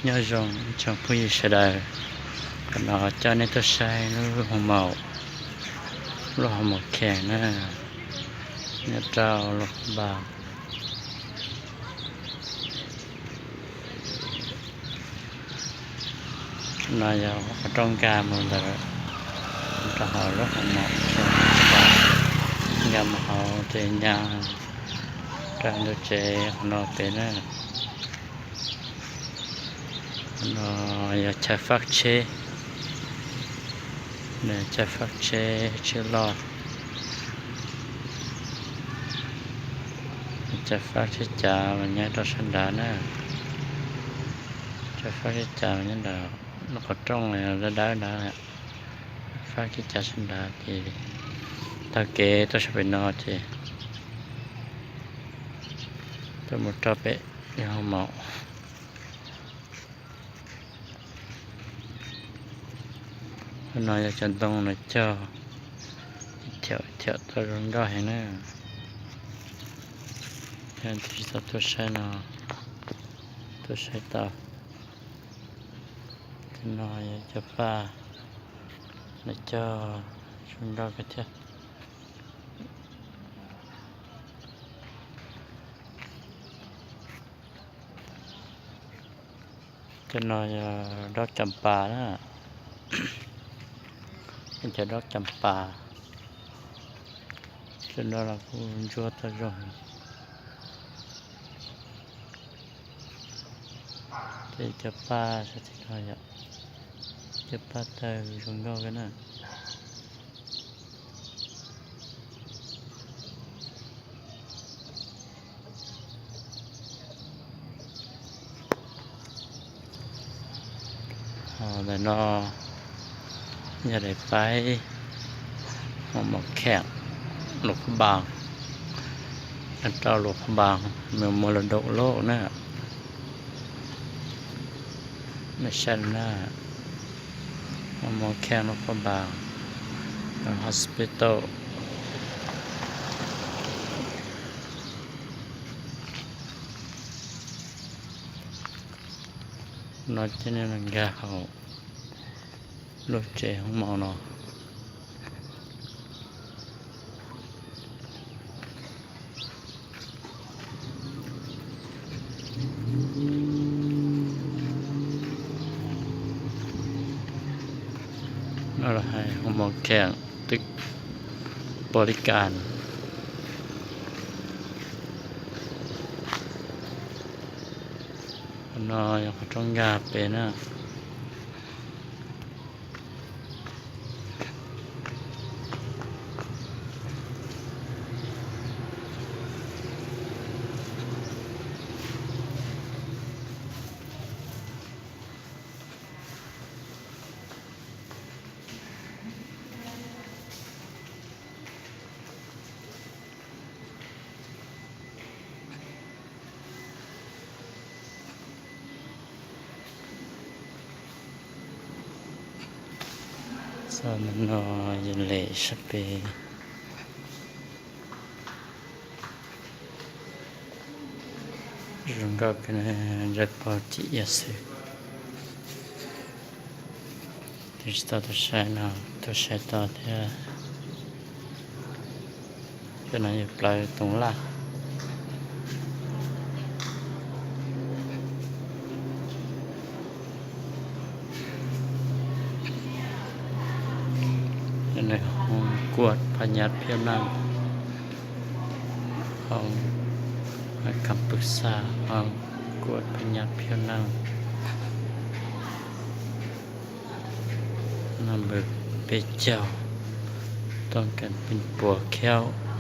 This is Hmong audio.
Nyob zoo ib tsoom phooj ywg sawv daws, qhov no coj nej tuaj saib lub hoo maum, lub hoo maum kheem na, nyob rau Luam Phab Npas. No yog qhov rooj nkag mus ntawd, rau hauv lub hoo maum, nkag mus hauv ces nyas rau ntug tsev qhov no pem na. Qhov no yog chaw fab tsheb, chaw fab tsheb, tsheb loj, chaw fab tsheb cav los nyob rau sab nrad na. Chaw fab tsheb cav nyob nrad, qhov rooj dawb dawb ntawd, fab tsheb cav sab nrad ces taug kev tuaj sab pem no ces tuaj mus rau pem hoo maum. Qhov no yog cov ntoo lawv cog, thiam thiam tau zoo nkauj heev na. Yog tus tsis tau tuaj saib no, tuaj saib tau. Cov no yog cov paj, lawv cog zoo nkauj kawg thiab. Cov no yog dob cam pas na, cov dob cam pas, cov no los kuj ntsuab tau zoo. Ces cov paj sab tim no yom, cov paj tawg zoo nkauj kawg na. Ntawm no yog daim paib hoo maum kheem Luam Phab Npas, rau Luam Phab Npas, Memorial Road na. Nej saib na, hoo maum kheem Luam Phab Npas, hospital. No ces nej nkag hauv lub tsev hoo maum no. No los hais hoo maum kheem twm pos li kas. Qhov no yog qhov rooj nkag pem na. Txoj no yog lem sab pem. Zoo nkauj kawg, ntsaj pog cim iab xwb. Tus tsis tau tuaj saib no tuaj saib tau thiab. Cov no yog plawv toov laj. Hoo kuaj phab nyab phiab neej, hoo kam pwg xa, hoo kuaj phab nyab phiab neej. Number peb caug, tooj kas pij puas khaub.